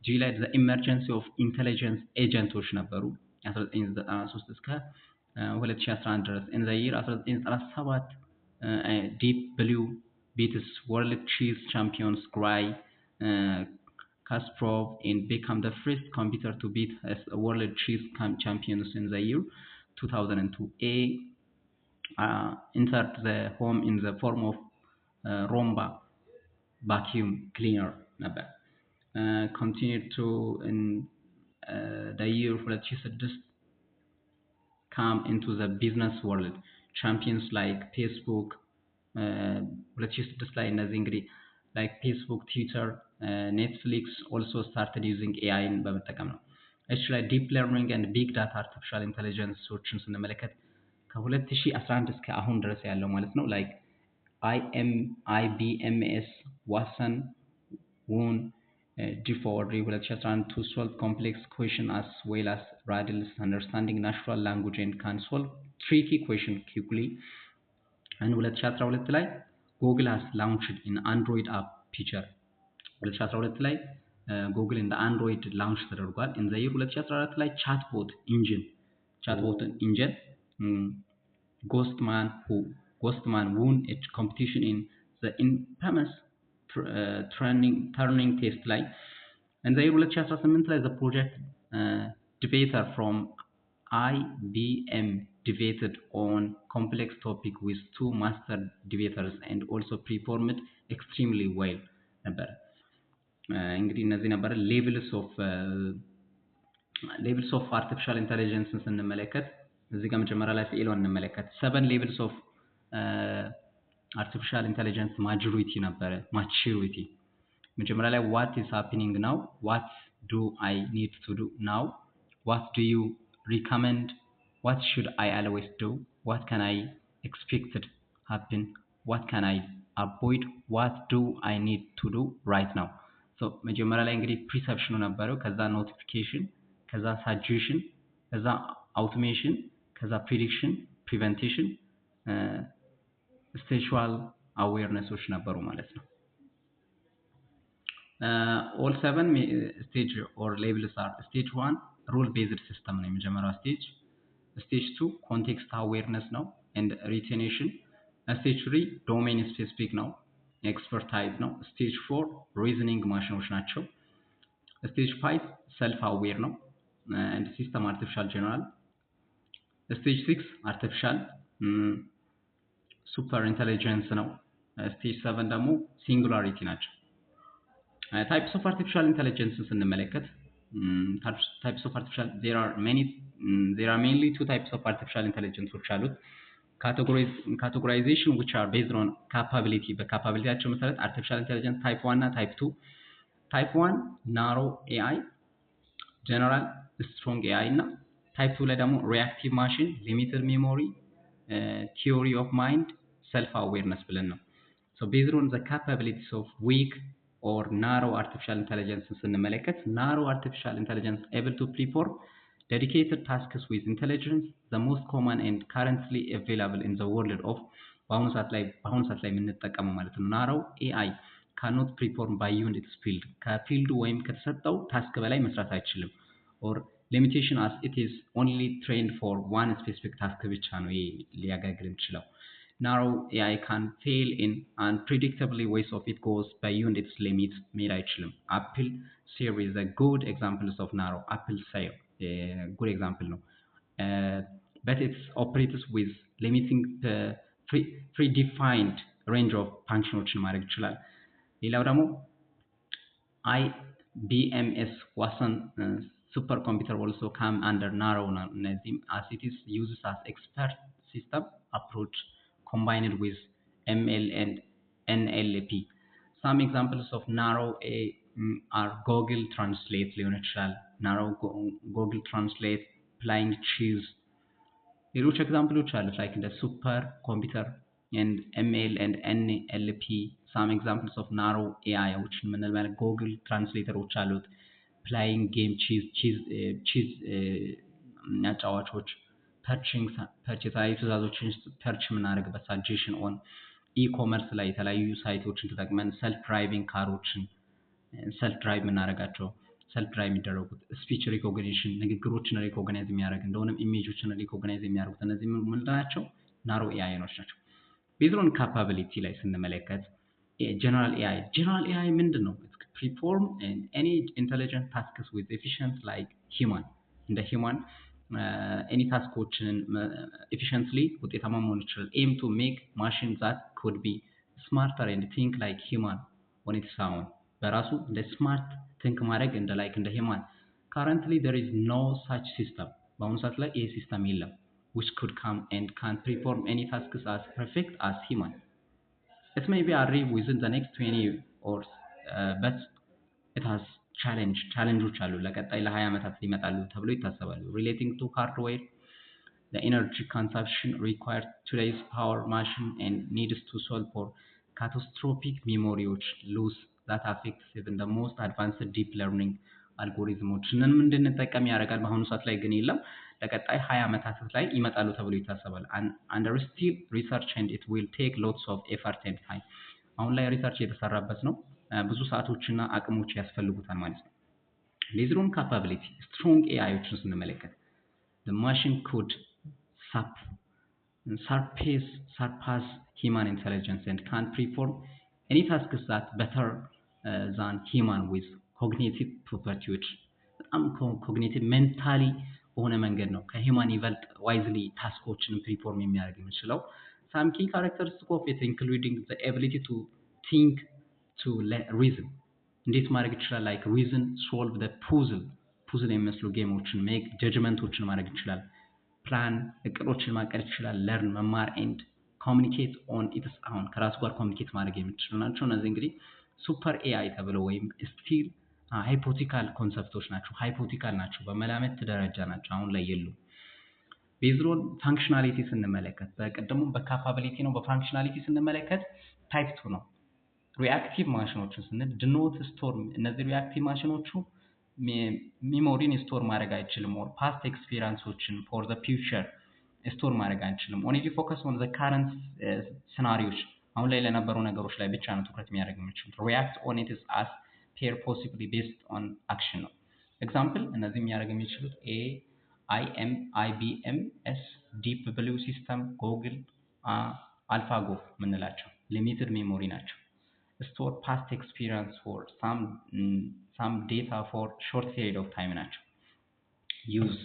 G ላይ the emergency of intelligence agent ኦች ነበሩ 1993 እስከ 2011 ድረስ። In the year 1997 Deep Blue beats world chess champions Garry Kasparov and become the first computer to beat as a world chess champions in the year 2002. A entered the home in the form of Roomba vacuum cleaner ነበር። Continued to in the year 2006 come into the business world champions like Facebook 2006 ላይ እነዚህ እንግዲህ like Facebook, Twitter, Netflix also started using AI ን በመጠቀም ነው። H ላይ deep learning and big data artificial intelligence ኦችን ስንመለከት ከ2011 እስከ አሁን ድረስ ያለው ማለት ነው። Like IM IBM's Watson won G4 2011 to solve complex question as well as riddles, understanding natural language, and can solve tricky question quickly. And 2012 ላይ Google has launched in Android app feature 2012 ላይ ጉግል እንደ Android launch ተደርጓል። In the year 2014 ላይ chatbot engine Ghostman won a competition in the infamous Turing test ላይ። In the year 2018 ላይ the project debater from IBM debated on complex topic with two master debaters and also performed extremely well ነበር። እንግዲህ እነዚህ ነበረ። Levels of artificial intelligence ን ስንመለከት እዚህ ጋር መጀመሪያ ላይ ስዕሏን እንመለከት። Seven levels of artificial intelligence maturity ነበረ። Maturity መጀመሪያ ላይ what is happening now, what do I need to do now, what do you recommend, what should I always do, what can I expected happen, what can I avoid, what do I need to do right now። መጀመሪያ ላይ እንግዲህ perception ኑ ነበረው፣ ከዛ notification፣ ከዛ suggestion፣ ከዛ automation፣ ከዛ prediction፣ prevention፣ spatial awareness ኦች ነበሩ ማለት ነው። All seven stage or levels are: stage one rule based system ነው የመጀመሪያው stage። Stage two context awareness ነው and retention። Stage three domain specific ነው፣ expertise ነው። Stage four reasoning machine ኖች ናቸው። Stage five self aware ነው and system artificial general። Stage six artificial super intelligence ነው። Stage seven ደግሞ singularity ናቸው። Types of artificial intelligence ን ስንመለከት Types of artificial, there are many. There are mainly two types of artificial intelligence አሉት። Categorization which are based on capability፣ በ capability ያቸው መሰረት artificial intelligence type 1 እና type 2። Type 1 narrow AI፣ general strong AI እና type 2 ላይ ደግሞ reactive machine፣ limited memory፣ theory of mind፣ self awareness ብለን ነው። So based on the capabilities of weak or narrow artificial intelligence ስንመለከት፣ narrow artificial intelligence able to perform dedicated tasks with intelligence, the most common and currently available in the world of በአሁኑ ሰዓት ላይ የምንጠቀመው ማለት ነው። ናሮ ኤአይ ካኖት ፕሪፎርም ባይዮንድ ኢትስ ፊልድ፣ ከፊልዱ ወይም ከተሰጠው task በላይ መስራት አይችልም። Or limitation as it is only trained for one specific task ብቻ ነው ይሄ ሊያገለግል የሚችለው። Narrow AI can fail in unpredictably ways of it goes beyond its limit መሄድ አይችልም። Apple Siri is a good examples of narrow። Apple Siri good example ነው። But it operates with limiting predefined range of function ኦችን ማድረግ ይችላል። ሌላው ደግሞ IBM's Watson super computer also come under narrow ነው። እነዚህም as it is uses as expert system approach combined with ML and NLP. Some examples of narrow AI are Google Translate ሊሆን ይችላል። Narrow Google Translate፣ playing chess፣ ሌሎች example ኦች አሉት like እንደ super computer and ML and NLP። Some examples of narrow AI ዎች የምንል Google Translator ኦች አሉት። Playing game chess፣ chess አጫዋቾች፣ purchasing፣ የተለያዩ ትእዛዞችን purchase የምናደርግበት፣ suggestion on e-commerce ላይ የተለያዩ site ኦችን ተጠቅመን፣ self driving car ኦችን self drive የምናደርጋቸው፣ self drive የሚደረጉት፣ speech recognition፣ ንግግሮችን recognize የሚያደርግ እንደሆነም image ኦችን recognize የሚያደርጉት እነዚህ ምንድን ናቸው? Narrow AI ኖች ናቸው። Based on capability ላይ ስንመለከት general AI። General AI ምንድን ነው? Perform any intelligent tasks with efficient like human፣ እንደ human any task ኦችን efficiently ውጤታማ መሆን ይችላል። Aim to make machine that could be smarter and think like human on its own፣ በራሱ እንደ smart think ማድረግ እንደ like እንደ human። Currently there is no such system፣ በአሁኑ ሰዓት ላይ ይሄ system የለም፣ which could come and can perform any tasks as perfect as human. It may be arrive within the next 20 or but it has challenge፣ challenge ኦች አሉ። ለቀጣይ ለ20 ዓመታት ይመጣሉ ተብሎ ይታሰባሉ። Relating to hardware, the energy consumption required today's power machine and needs to solve for catastrophic memory loss that affects even the most advanced deep learning algorithm ኦችንም እንድንጠቀም ያደርጋል። በአሁኑ ሰዓት ላይ ግን የለም። ለቀጣይ 20 ዓመታት ላይ ይመጣሉ ተብሎ ይታሰባል። Under still research and it will take lots of effort and time። አሁን ላይ research እየተሰራበት ነው። ብዙ ሰዓቶችና አቅሞች ያስፈልጉታል ማለት ነው። Based on capability strong AI ዎችን ስንመለከት the machine could surpass human intelligence and can perform any tasks that better than human with cognitive properties። በጣም cognitive mentally በሆነ መንገድ ነው ከ human ይበልጥ wisely task ኦችን perform የሚያደርግ የሚችለው። Some key characteristic of it including the ability to think, to reason፣ እንዴት ማድረግ ይችላል? Like reason, solve the puzzle፣ puzzle የሚመስሉ game ኦችን፣ make judgment ኦችን ማድረግ ይችላል። ፕላን፣ እቅዶችን ማቀድ ይችላል። Learn፣ መማር፣ and communicate on its own፣ ከራሱ ጋር communicate ማድረግ የሚችሉ ናቸው። እነዚህ እንግዲህ super AI ተብለው ወይም still hypothetical concept ኦች ናቸው። Hypothetical ናቸው፣ በመላምት ደረጃ ናቸው፣ አሁን ላይ የሉም። Based on functionality ስንመለከት፣ በቅድሙ በ capability ነው። በ functionality ስንመለከት type 2 ነው። Reactive machine ኦችን ስንል do not store፣ እነዚህ reactive machine ኦቹ memory ን store ማድረግ አይችልም። Or past experience ኦችን for the future store ማድረግ አንችልም። Only focus on the current scenario ዎች፣ አሁን ላይ ለነበሩ ነገሮች ላይ ብቻ ነው ትኩረት የሚያደርግ የሚችሉት። React on its as per possibly based on action ነው። Example እነዚህ የሚያደርግ የሚችሉት ኤ IM IBM's Deep Blue system፣ Google AlphaGo የምንላቸው limited memory ናቸው። Store past experience for some data for short period of time ናቸው። Use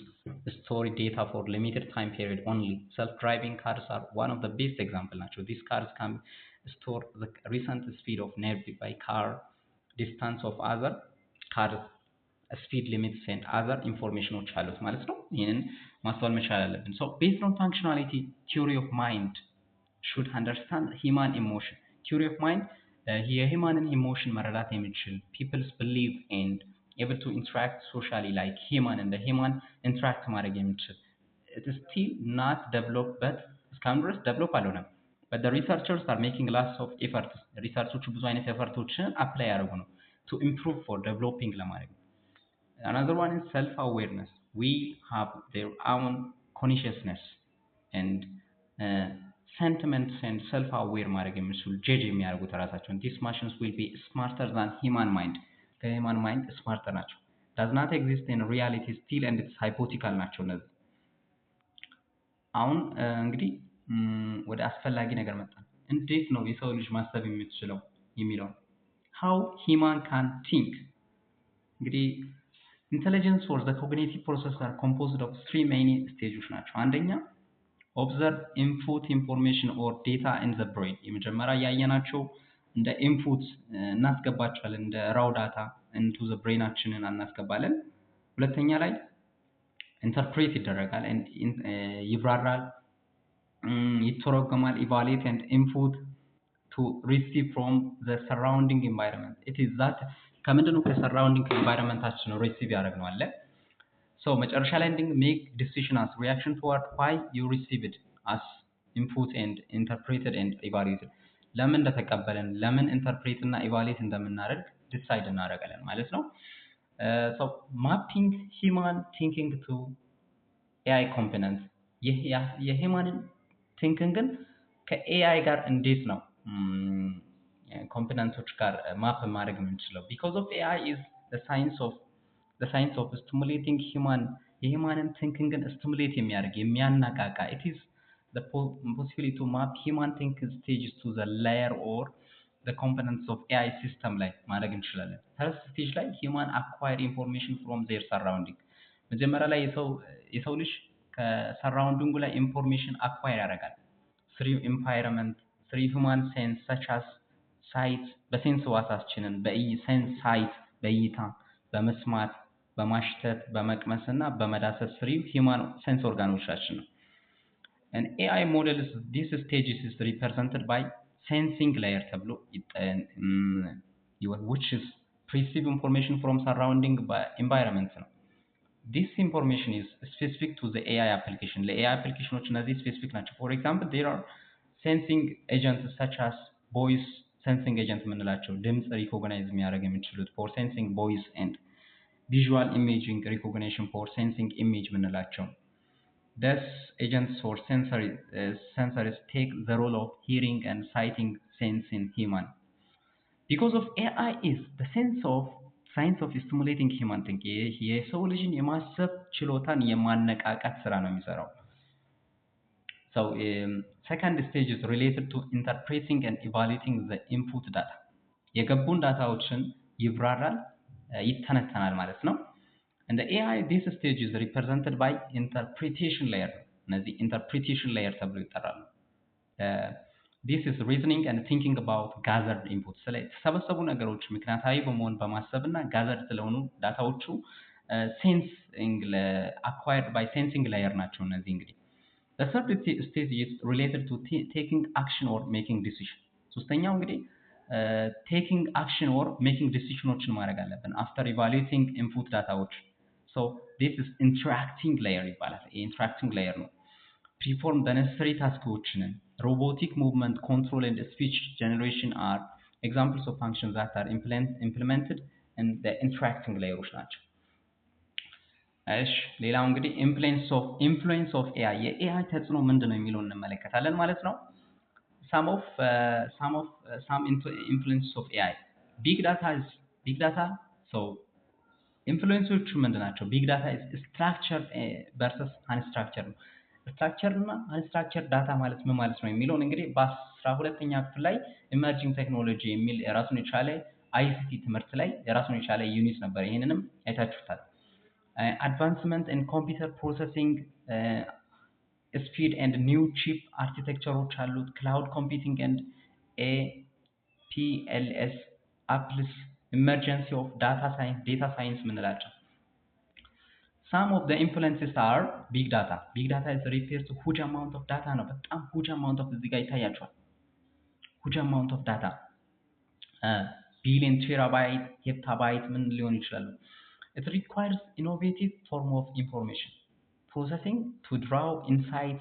store data for limited time period only። Self driving cars are one of the best example ናቸው። These cars can store the recent speed of nearby car, distance of other cars Speed limits and other information ኦች አሉት ማለት ነው። ይህንን ማስተዋል መቻል አለብን። So based on functionality, theory of mind should understand human emotion. Theory of mind የ human ን emotion መረዳት የሚችል፣ people's belief and able to interact socially like human፣ እንደ human interact ማድረግ የሚችል። Still not develop, but እስካሁን ድረስ develop አልሆነም። But the researchers are making lots of efforts. Research ኦቹ ብዙ አይነት effort ኦችን apply ያደርጉ ነው to improve for developing ለማድረግ ነው። Another one is self awareness. We have their own consciousness and sentiments and self aware ማድረግ የሚችሉ፣ judge የሚያደርጉት ራሳቸውን። These machines will be smarter than human mind. ከ human mind smarter ናቸው። Does not exist in reality still and it's hypothetical ናቸው እነዚህ። አሁን እንግዲህ ወደ አስፈላጊ ነገር መጣን። እንዴት ነው የሰው ልጅ ማሰብ የሚችለው የሚለው፣ how human can think። እንግዲህ intelligence or the cognitive process are composed of three main stage ኦች ናቸው። አንደኛ observe input information or data in the brain። የመጀመሪያ ያየናቸው እንደ input እናስገባቸዋለን፣ እንደ raw data into the brain ኣችንን እናስገባለን። ሁለተኛ ላይ interpret ይደረጋል፣ ይብራራል፣ ይተረጎማል። Evaluate and input to receive from the surrounding environment. It is that ከምንድነው? ከ surrounding environment ኣችን ነው receive ያደረግነው አለ። So መጨረሻ ላይ ending make decision as reaction toward why you received as input and interpreted and evaluated። ለምን እንደተቀበልን፣ ለምን interpret እና evaluate እንደምናደርግ decide እናደርጋለን ማለት ነው። So mapping human thinking to AI component። የ human ን thinking ን ከ AI ጋር እንዴት ነው component ኦች ጋር map ማድረግ የምንችለው? Because of AI is science of stimulating human፣ የ human ን thinking ን stimulate የሚያደርግ፣ የሚያነቃቃ። It is the possibility to map human thinking stages to the layer or the components of AI system ላይ ማድረግ እንችላለን። First stage ላይ human acquire information from their surrounding። መጀመሪያ ላይ የሰው ልጅ ከ surrounding ኡ ላይ information acquire ያደርጋል። Through environment, through human sense such as sight፣ በ sense ህዋሳችንን በ sense sight፣ በእይታ፣ በመስማት፣ በማሽተት፣ በመቅመስ እና በመዳሰስ through human sense organ ኦቻችን ነው። And AI models, this stages is represented by sensing layer ተብሎ which is perceive information from surrounding environment ነው። This information is specific to the AI application። ለ AI application ኦች እነዚህ specific ናቸው። For example, there are sensing agents such as voice sensing agent የምንላቸው፣ ድምፅ recognize የሚያደርግ የሚችሉት for sensing voice and visual imaging recognition for sensing image የምንላቸው። Thus, agents or sensors take the role of hearing and sighting sense in human. Because of AI is the sense of science of stimulating human thinking፣ የሰው ልጅን የማሰብ ችሎታን የማነቃቃት ስራ ነው የሚሰራው። So second stage is related to interpreting and evaluating the input data. የገቡን data ዎችን ይብራራል፣ ይተነተናል ማለት ነው። እንደ AI this stage is represented by interpretation layer ነው። እነዚህ interpretation layer ተብሎ ይጠራሉ። This is reasoning and thinking about gathered input። ስለ የተሰበሰቡ ነገሮች ምክንያታዊ በመሆን በማሰብ እና gathered ስለሆኑ data ዎቹ sensing acquired by sensing layer ናቸው። እነዚህ እንግዲህ the third stage is related to taking action or making decision። ሶስተኛው እንግዲህ taking action or making decision ኦችን ማድረግ አለብን after evaluating input data ዎች። So this is interacting layer ይባላል። Interacting layer ነው። Perform the necessary task ኦችንን። Robotic movement control and speech generation are examples of functions that are implemented in the interacting layer ኦች ናቸው። እሺ፣ ሌላው እንግዲህ influence of AI፣ የ AI ተጽዕኖ ምንድን ነው የሚለውን እንመለከታለን ማለት ነው። Some influence of AI, big data is big data. So influence ኦቹ ምንድን ናቸው? Big data is structure versus unstructure ነው። Structure እና unstructure data ማለት ምን ማለት ነው የሚለውን እንግዲህ በ12ኛ ክፍል ላይ emerging technology የሚል የራሱን የቻለ ICT ትምህርት ላይ የራሱን የቻለ unit ነበር። ይህንንም አይታችሁታል። Advancement in computer processing speed and new chip architecture ኦች አሉት። Cloud computing and APLS, Apple's emergency of data science የምንላቸው Some of the influences are big data. Big data is refers to huge amount of data ነው። በጣም huge amount of እዚህ ጋር ይታያቸዋል። Huge amount of data, billion፣ terabyte፣ petabyte ምን ሊሆን ይችላሉ። It requires innovative form of information processing to draw insight,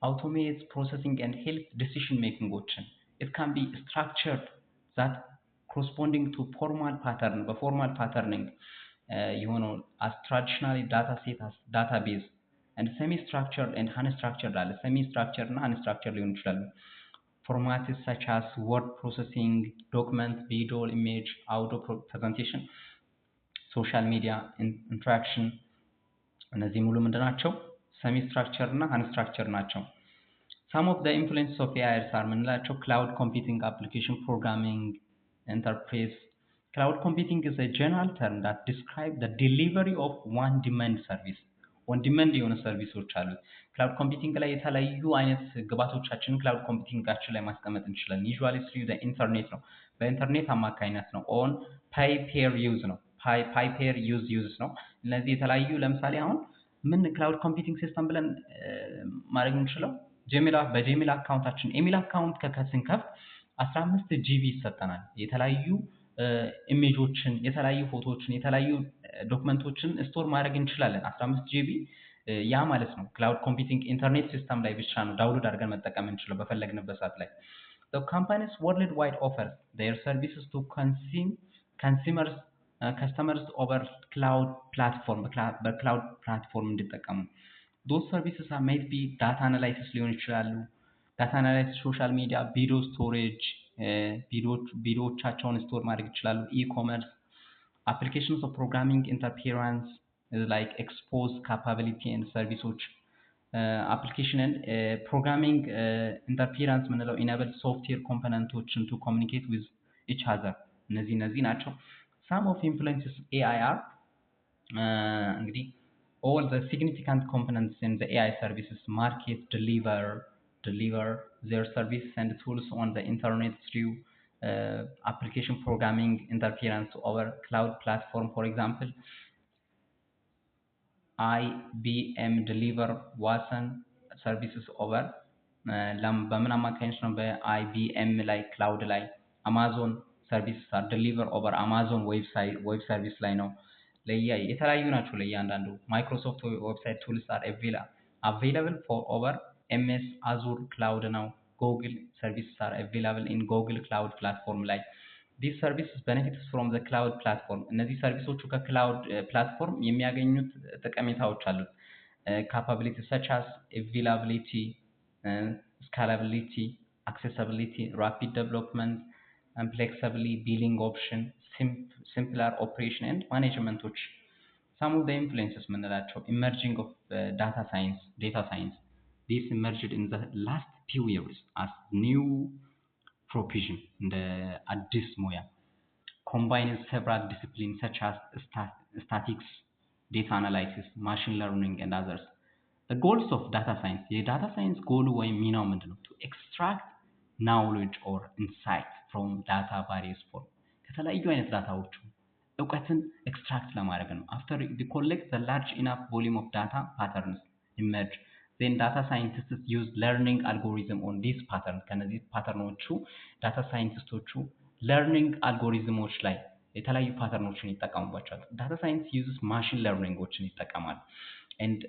automate processing and help decision making ኦችን። It can be structured that corresponding to formal pattern በ formal patterning የሆነው as traditionally data set as database and semi structured and unstructured አለ። Semi structured እና unstructured ሊሆኑ ይችላሉ። Formats such as word processing, document, video, image, audio, presentation, social media interaction እነዚህ ሙሉ ምንድን ናቸው? Semi structure እና unstructure ናቸው። Some of the influences of AI are የምንላቸው cloud computing, application programming interface. Cloud computing is a general term that describe the delivery of on demand service. On demand የሆነ service ኦች አሉት። Cloud computing ላይ የተለያዩ አይነት ግብአቶቻችንን cloud computing ኣችን ላይ ማስቀመጥ እንችላለን። Usually through internet ነው፣ በኢንተርኔት አማካኝነት ነው። On pay per use ነው፣ pay per use ነው። እነዚህ የተለያዩ ለምሳሌ አሁን ምን cloud computing system ብለን ማድረግ የምንችለው Gmail በ Gmail account ኣችን email account ስንከፍት 15 GB ይሰጠናል። የተለያዩ image ኦችን፣ የተለያዩ ፎቶዎችን፣ የተለያዩ document ኦችን store ማድረግ እንችላለን። 15 GB ያ ማለት ነው። Cloud computing internet system ላይ ብቻ ነው download አድርገን መጠቀም እንችለው በፈለግንበት ሰዓት ላይ። The companies worldwide offers their services to consume consumers customers over cloud platform በ cloud platform እንዲጠቀሙ። Those services are might be data analysis ሊሆን ይችላሉ። Data analysis፣ social media፣ video storage፣ ቪዲዮዎቻቸውን store ማድረግ ይችላሉ። E-commerce, applications of programming interference like expose capability and service ኦች application ን programming interference የምንለው enable software component ኦችን to communicate with each other እነዚህ ናቸው። Some of influences AI are እንግዲህ all the significant components in the AI services market deliver their services and tools on the internet through application programming interference over cloud platform. For example, IBM deliver Watson services over በምን አማካኝነት ነው? በ IBM ላይ cloud ላይ። Amazon service are deliver over Amazon Web Service ላይ ነው። ለያ የተለያዩ ናቸው። ለእያንዳንዱ Microsoft website tools are available for over MS Azure cloud ነው። Google services are available in Google Cloud Platform ላይ። These services benefits from the cloud platform። እነዚህ service ኦቹ ከ cloud platform የሚያገኙት ጠቀሜታዎች አሉት። Capability such as availability፣ scalability፣ accessibility፣ rapid development፣ flexibly billing option፣ simpler operation and management ኦች። Some of the influences የምንላቸው emerging of data science. Data science, this emerged in the last few years as new profession እንደ አዲስ ሙያ combines several disciplines such as statistics, data analysis, machine learning and others. The goals of data science የ data science goal ኡ ወይም ሚናው ምንድን ነው? To extract knowledge or insight from data various form ከተለያዩ አይነት data ዎቹ እውቀትን extract ለማድረግ ነው። After they collect the large enough volume of data, patterns emerge. Then data scientists use learning algorithm on this pattern. ከነዚህ pattern ኦቹ data scientist ኦቹ learning algorithm ኦች ላይ የተለያዩ pattern ኦችን ይጠቀሙባቸዋል። Data science uses machine learning ኦችን ይጠቀማል and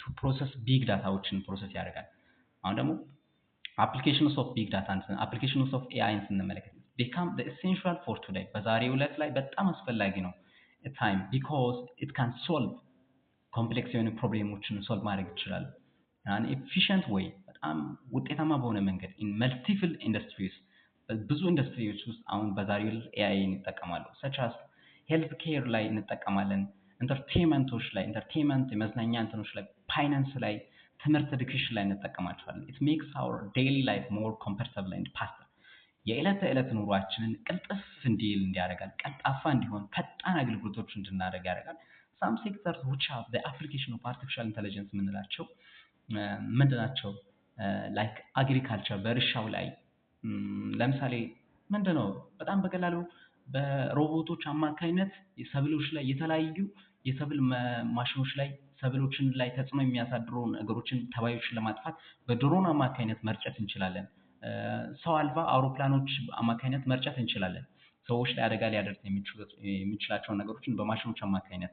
to process big data ዎችን process ያደርጋል። አሁን ደግሞ applications of big data, applications of AI ን ስንመለከት become essential for today በዛሬው ዕለት ላይ በጣም አስፈላጊ ነው time because it can solve complex የሆኑ problem ኦችን solve ማድረግ ይችላል። Efficient way በጣም ውጤታማ በሆነ መንገድ in multiple industries ብዙ ኢንዱስትሪዎች ውስጥ አሁን በዛሬው ዕለት AI ን ይጠቀማሉ። Such as health care ላይ እንጠቀማለን። Entertainment ኦች ላይ entertainment የመዝናኛ እንትኖች ላይ፣ ፋይናንስ ላይ፣ ትምህርት education ላይ እንጠቀማቸዋለን። It makes our daily life more comfortable and faster የዕለት ተዕለት ኑሯችንን ቅልጥፍ እንዲል እንዲያደርጋል፣ ቀልጣፋ እንዲሆን፣ ፈጣን አገልግሎቶች እንድናደርግ ያደርጋል። Some sectors which have the application of artificial intelligence የምንላቸው ምንድን ናቸው? Like agriculture በእርሻው ላይ ለምሳሌ ምንድን ነው በጣም በቀላሉ በሮቦቶች አማካኝነት ሰብሎች ላይ የተለያዩ የሰብል ማሽኖች ላይ ሰብሎችን ላይ ተጽዕኖ የሚያሳድሩ ነገሮችን ተባዮችን ለማጥፋት በድሮን አማካኝነት መርጨት እንችላለን። ሰው አልባ አውሮፕላኖች አማካኝነት መርጨት እንችላለን። ሰዎች ላይ አደጋ ሊያደርስ የሚችላቸውን ነገሮችን በማሽኖች አማካኝነት፣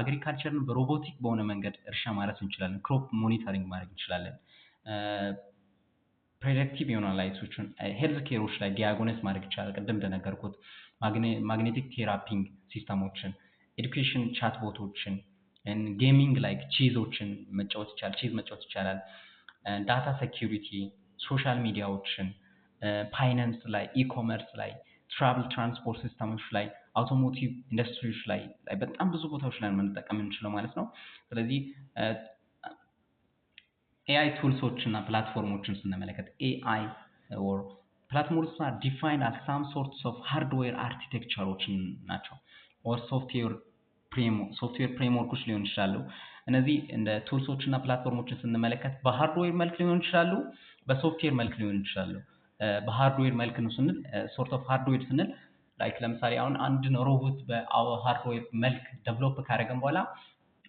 agriculture ን በ robotic በሆነ መንገድ እርሻ ማረስ እንችላለን። Crop monitoring ማድረግ እንችላለን። Predictive የሆኑ analysis ኦችን health care ኦች ላይ diagnose ማድረግ ይቻላል። ቅድም እንደነገርኩት magnetic therapying system ኦችን፣ education chatbot ኦችን፣ gaming like chess ኦችን መጫወት ይቻላል። ቼዝ መጫወት ይቻላል። Data security፣ social media ዎችን፣ ፋይናንስ ላይ፣ e-commerce ላይ፣ travel transport system ኦች ላይ፣ automotive ኢንዱስትሪዎች ላይ በጣም ብዙ ቦታዎች ላይ መጠቀም የምንችለው ማለት ነው። ስለዚህ AI tools ኦች እና platform ኦችን ስንመለከት AI or platforms are defined as some sorts of hardware architecture ኦች ናቸው or software framework ኦች ሊሆን ይችላሉ። እነዚህ እንደ tools ኦች እና platform ኦችን ስንመለከት በ hardware መልክ ሊሆን ይችላሉ፣ በሶፍትዌር መልክ ሊሆን ይችላሉ። በ hardware መልክ ነው ስንል sort of hardware ስንል like ለምሳሌ አሁን አንድን ሮቦት በ hardware መልክ develop ካደረገን በኋላ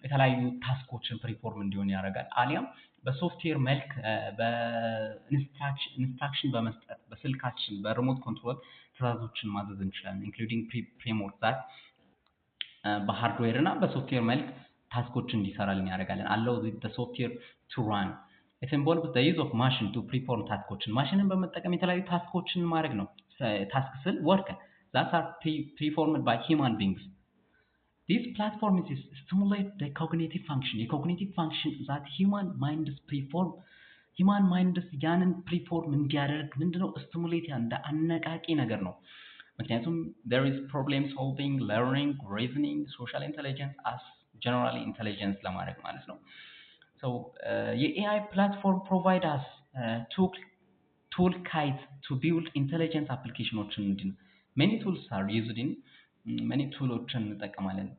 የተለያዩ task ኦችን perform እንዲሆን ያደርጋል። አሊያም በሶፍትዌር መልክ በ instruction በመስጠት በስልካችን በ remote control ትዕዛዞችን ማዘዝ እንችላለን። Including framework that በ hardware እና በሶፍትዌር መልክ task ኦችን እንዲሰራልን ያደርጋለን። Allow software to run. It involves the use of machine to perform task ኦችን ማሽንን በመጠቀም የተለያዩ task ኦችን ማድረግ ነው። Task ስል work that are performed by human beings. These platforms stimulate the cognitive function, የ cognitive function that human minds perform, human minds ያንን perform እንዲያደርግ ምንድነው stimulate እንደ አነቃቂ ነገር ነው። ምክንያቱም there is problem solving, learning, reasoning, social intelligence as generally intelligence ለማድረግ ማለት ነው። So የ AI platform provide us tool kit to build intelligence application ኦችን ምንድን ነው many tools are used in many tool ኦችን እንጠቀማለን።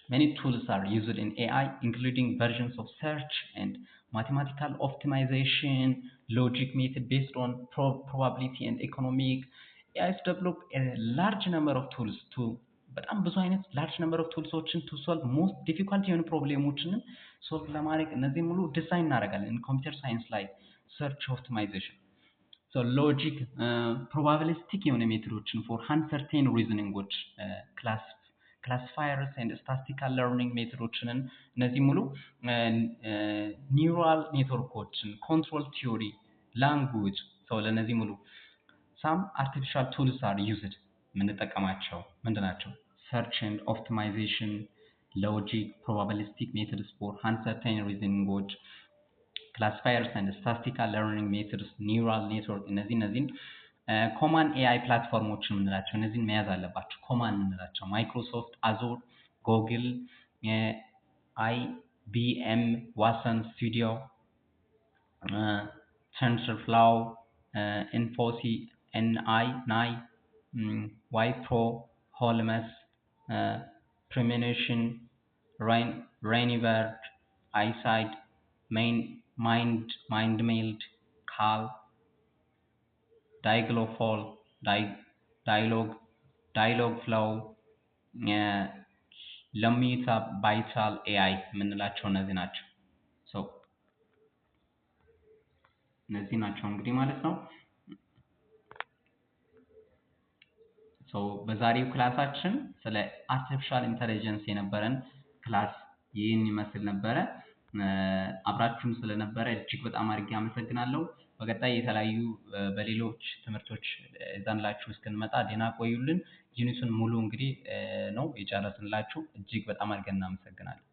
Many tools are used in AI, including versions of search and mathematical optimization, logic method based on probability and economic. AIs develop a large number of tools to በጣም ብዙ አይነት large number of tools ኦችን to solve most difficult የሆኑ problem ኦችንን solve ለማድረግ እነዚህ ሙሉ ዲዛይን እናደርጋለን። Computer science ላይ search optimization, logic, probabilistic የሆነ method ኦችን for uncertain reasoning ኦች፣ classifiers and statistical learning method ኦችንን እነዚህ ሙሉ neural network ኦችን፣ control theory, language so ለእነዚህ ሙሉ some artificial tools are used. የምንጠቀማቸው ምንድን ናቸው? Search and optimization, logic, probabilistic methods for uncertain reasoning ኦች፣ classifiers and statistical learning methods, neural network እነዚህን common AI platform ኦችን የምንላቸው እነዚህን መያዝ አለባቸው። Common የምንላቸው Microsoft Azure፣ Google፣ IBM Watson Studio፣ TensorFlow፣ Infosys NI NAI፣ Wipro Holmes፣ Premonition፣ Rainbird፣ iSight፣ MindMeld፣ CALL፣ Dialogflow, Dialogflow፣ Lamini, Vital AI የምንላቸው እነዚህ ናቸው። እነዚህ ናቸው እንግዲህ ማለት ነው። በዛሬው class ኣችን ስለ artificial intelligence የነበረን class ይህን ይመስል ነበረ። አብራችሁን ስለነበረ እጅግ በጣም አድርጌ አመሰግናለሁ። በቀጣይ የተለያዩ በሌሎች ትምህርቶች ይዘንላችሁ እስክንመጣ ደህና ቆዩልን። Unit ኡን ሙሉ እንግዲህ ነው የጨረስንላችሁ። እጅግ በጣም አድርገን እናመሰግናለን።